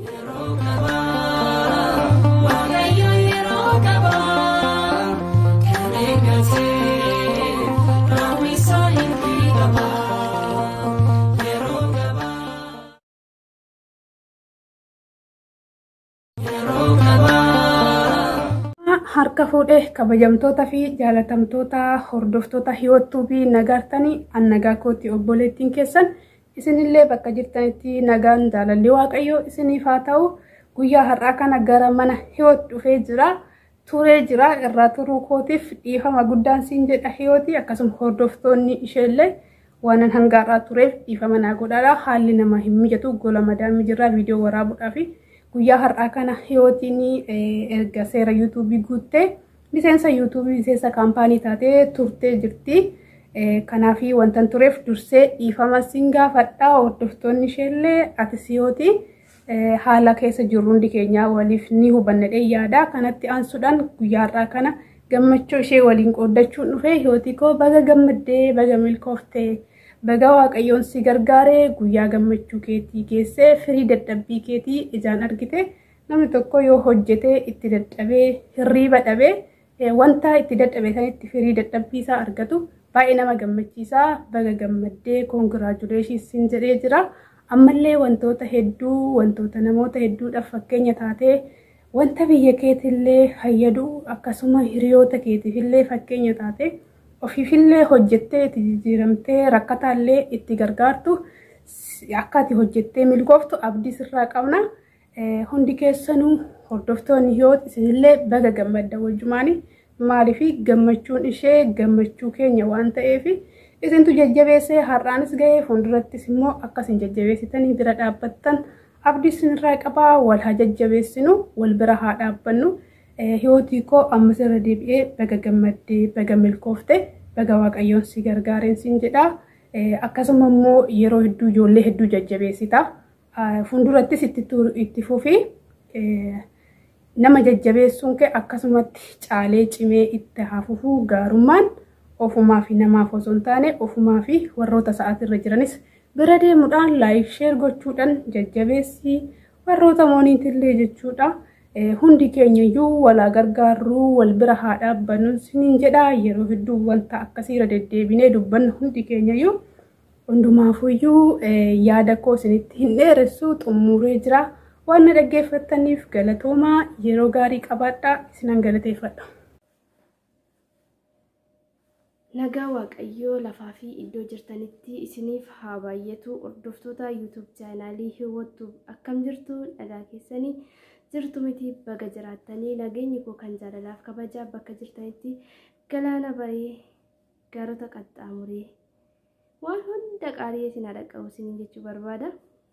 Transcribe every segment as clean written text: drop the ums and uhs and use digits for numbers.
Yeroo qabaa, Waaqayyo yeroo qabaa, kan eeggatee raawwisaa hin qabaa. Yeroo qabaa. Yeroo qabaa. Harka fuudhee kabajamtoota fi jaalatamtoota hordoftoota Hiwoot Tuubii nagaartanii an nagaa kooti obboleettiin keessan isinillee bakka jirtanitti nagaan jaalalli Waaqayyoo isiniif haa ta'u. Guyyaa har'aa kana gara mana Hiwoot dhufee jira. Turee jira irraa turuu kootiif dhiifama guddaan siin jedha Hiwooti akkasuma hordoftoonni isheellee waanan hanga har'aa tureef dhiifama naa godhaadha. Haalli nama hin mijatu gola madaamii jirra viidiyoo waraabuudhaafi. Guyyaa har'aa kana Hiyootiin erga seera yuutuubii guuttee miseensa yuutuubii miseensa kaampaanii taatee turtee jirti. Kanaaf wantan tureef dursee dhiifama siin gaafadha. Hordoftoonni isheellee atis Hiyooti haala keessa jirru hundi keenya waliif ni hubanna yaada. Kanatti aansuudhaan guyyaa har'aa kana gammachuu ishee waliin qooddachuun dhufee Hiyootii koo baga gammaddee baga milkooftee. Baga Waaqayyoon si gargaaree guyyaa gammachuu keetii geessee firii dadhabbii keetii ijaan argite namni tokko yoo hojjetee itti dadhabee hirriiba dhabee wanta itti dadhabe sanitti firii dadhabbii isaa argatu baay'ee nama gammachiisaa baga gammaddee koongiraachuleeshinii siin jedhee jira. Ammallee wantoota hedduu wantoota namoota hedduudhaaf fakkeenya taatee wanta biyya keetillee fayyadu akkasuma hiriyoota keetiifillee fakkeenya taatee ofiifillee hojjettee itti jijjiiramtee rakkataallee itti gargaartu akka ati hojjettee milkooftu abdii sirraa qabna. Hundi keessanuu hordoftoonni Hiwoot isinillee baga gammadda wajjumaani. Maaliif gammachuun ishee gammachuu keenya waan ta'eef isintu jajjabeessee har'aanis ga'ee fuuldurattis immoo akkasin jajjabeessitanii bira dhaabbattan abdii isinirraa qabaa wal haa jajjabeessinu wal bira haa dhaabbannu. Hiyootii koo ammas irra deebi'ee baga gammaddee baga milkoofte baga Waaqayyoon si gargaareen siin jedha. Akkasuma immoo yeroo hedduu ijoollee hedduu jajjabeessita. Fuuldurattis itti fufi nama jajjabeessuun kee akkasumatti caalee cimee itti haa fufuu gaarummaan ofumaa fi namaaf osoo hin taane ofumaa fi warroota sa'aatirra jiranis bira deemuudhaan laayik sheer gochuudhaan jajjabeessii warroota mooniitillee jechuudha. Hundi keenya iyyuu walaa gargaarruu wal bira haa dhaabbannu siniin jedha yeroo hedduu wanta akkasiirra deddeebinee dubbannu hundi keenya iyyuu hundumaafuyyuu yaada koo isinitti hin dheeressu xumuree jira. Waan na dhaggeeffattaniif galatoomaa yeroo gaarii qabaadhaa isinan galateeffadha. Nagaa Waaqayyoo lafaa fi iddoo jirtanitti isiniif haa baay'atu. Hordoftoota YouTube chaanaalii Hiwoot Tuub akkam jirtu nagaa keessanii jirtu miti baga jiraattanii nageenyi koo kan jaalalaaf kabajaa bakka jirtanitti galaana baree gaarota qaxxaamuree waan hunda qaarii isin haa dhaqqabu isiniin jechuu barbaada.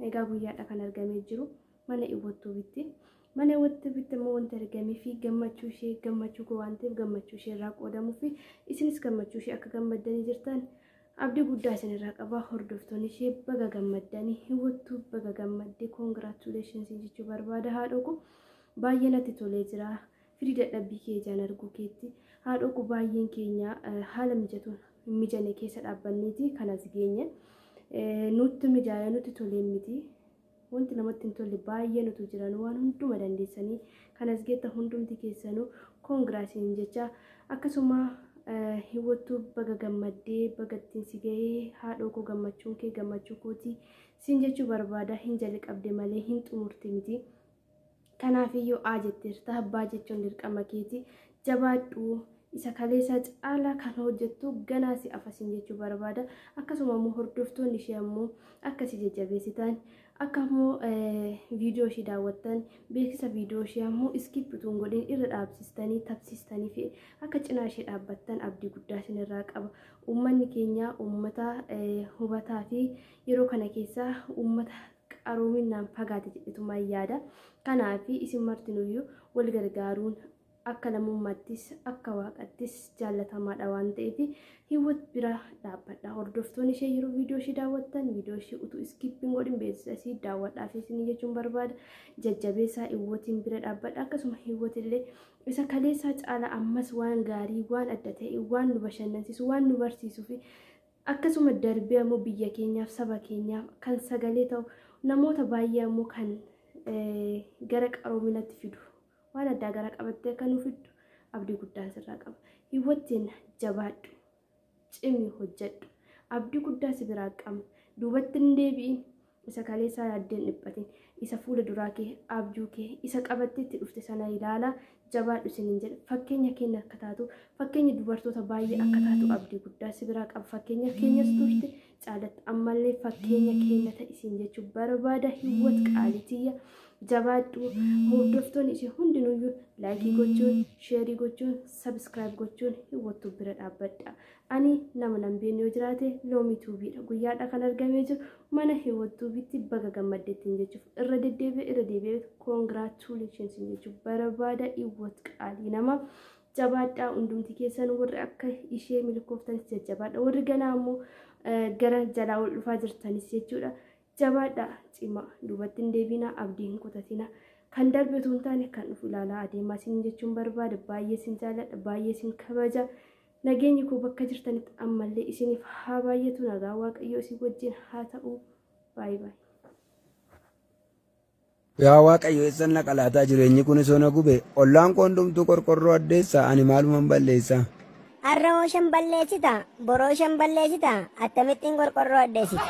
Egaa guyyaadha kan argamee jiru mana Hiwoot Tuubitti. Mana Hiwoot Tuubitti immoo wanti argamee fi gammachuu ishee gammachuu koo waan ta'eef gammachuu ishee irraa qoodamuu fi isinis gammachuu ishee akka gammaddanii jirtan abdii guddaa isinirraa qaba. Hordoftoonni ishee baga gammaddanii Hiwoot Tuub baga gammaddee koongiraatuleeshinsi jechuu barbaada. Haadhoo koo baay'ee natti tolee jira. Firii dadhabbii kee ijaan arguu keetti haadhoo koo baay'een keenya haala mijatuun hin mijanne keessa dhaabbanneeti kan as geenye. Nutti mijaa'ee nutti tolee miti. Wanti namatti hin tolle baay'ee nutu jiran waan hunduma dandeessanii kan as geetta hundumti keessanuu koongiraasiin jecha akkasuma Hiwoot Tuub baga gammaddee baga ittiin si gahee haadhoo koo gammachuun kee gammachuu kootii siin jechuu barbaada. Hin jalqabde malee hin xumurte miti. Kanaafiyyuu A jetteerta abbaa jechuun dirqama keeti jabaadhu isa kaleessa caalaa kan hojjettu ganaa si afasiin jechuu barbaada. Akkasuma immoo hordoftoonni ishee ammoo akkasii jajjabeessitan akka immoo viidiyoo ishee daawwattan beeksisa viidiyoo ishee ammoo iskiip utuu hin godhin irra dhaabsistanii tabsistanii fi akka cinaa ishee dhaabbattan abdii guddaa isinirraa qaba. Uummanni keenya uummata hubataa fi yeroo kana keessa uummata qaroominaan fagaate jedhetumaan yaada. Kanaaf isin martinuyyuu wal gargaaruun akka lammummaattis akka waaqattis jaallatamaadha waan ta'eef Hiwoot bira dhaabbadha. Hordoftoonni ishee yeroo viidiyoo ishee daawwattan viidiyoo ishee utuu iskiip hin godhin beeksisa isii daawwadhaaf isinii jechuun barbaada. Jajjabeessaa Hiwootiin bira dhaabbadha. Akkasuma Hiwoot illee isa kaleessaa caala ammas waan gaarii waan adda ta'e waan nu bashannansiisu waan nu barsiisuu fi akkasuma darbee ammoo biyya keenyaaf saba keenyaaf kan sagalee ta'u namoota baay'ee ammoo kan gara qaroominatti fidu waan addaa gara qabattee akka nu fiddu abdii guddaan sirraa qaba. Hiwwat jenna jabaadhu, cimi hojjedhu, abdii guddaa si biraa qabna. Duubatti hin deebi'in, isa kaleessaa yaaddee hin dhiphatin, isa fuula duraa kee abjuu kee isa qabattee itti dhufte sana ilaalaa jabaadhu isiniin jedha. Fakkeenya keenya akka taatu, fakkeenya dubartoota baay'ee akka taatu abdii guddaa si biraa qaba. Fakkeenya keenyas turte caalatti ammallee fakkeenya keenya ta'i jechuu barbaada. Hiwwat qaalitiyya jabaadhu. Hordoftoonni ishee hundinuyyuu like gochuun, share gochuun, subscribe gochuun Hiwwattuu bira dhaabbadha. Ani nama nan beekne yoo jiraate Loomii Tuubiidha. Guyyaadha kan argamee jiru mana Hiwwat Tuubiitti baga gammaddeettiin jechuuf irra deddeebi'ee irra deebi'ee congratulations jechuuf barbaada. Hiwwat qaalii nama jabaadhaa. Hundumti keessan warri akka ishee milkooftanis jajjabaadha. Warri ganaa immoo gara jalaa ol dhufaa jirtanis jechuudha. Jabaadhaa, cimaa, duubatti hin deebinaa, abdii hin kutatinaa. Kan darbe otoo hin taane kan dhufu ilaalaa adeemaa isin jechuun barbaada. Baay'ee isin jaalladha, baay'ee isin kabaja. Nageenyi koo bakka jirtanitti ammallee isiniif haa baay'atu. Nagaa Waaqayyoo isin wajjin haa ta'u. Baay'ee baay'ee. Yaa Waaqayyo, eessan na qalaataa? Jireenyi kun osoo na gube, ollaan koo hundumtuu qorqorroo addeessa, ani maaluman balleessa? Har'a hoo shan balleessita, boroo shan balleessita, akkamittiin qorqorroo addeessita?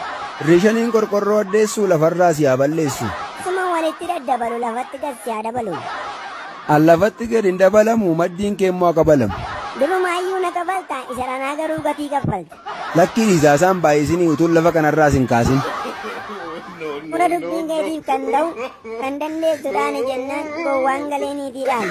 Rishaniin qorqorroo addeessu lafarraa si haa balleessu. Suma walitti daddabalu lafatti gad si haa dabalu. An lafatti gad hin dabalamu, maddiin kee immoo haa kabalamu. Durumaayyuu na kafalta, isa ranaa garuu gatii kaffalta. Lakkii dhiisaasaan baay'isinii utuun lafa kanarraas hin kaasin. Buna dubbiin keetiif kan ta'u, kan dandeessu dhaani jennaan gowwaan galee niitiidhaan.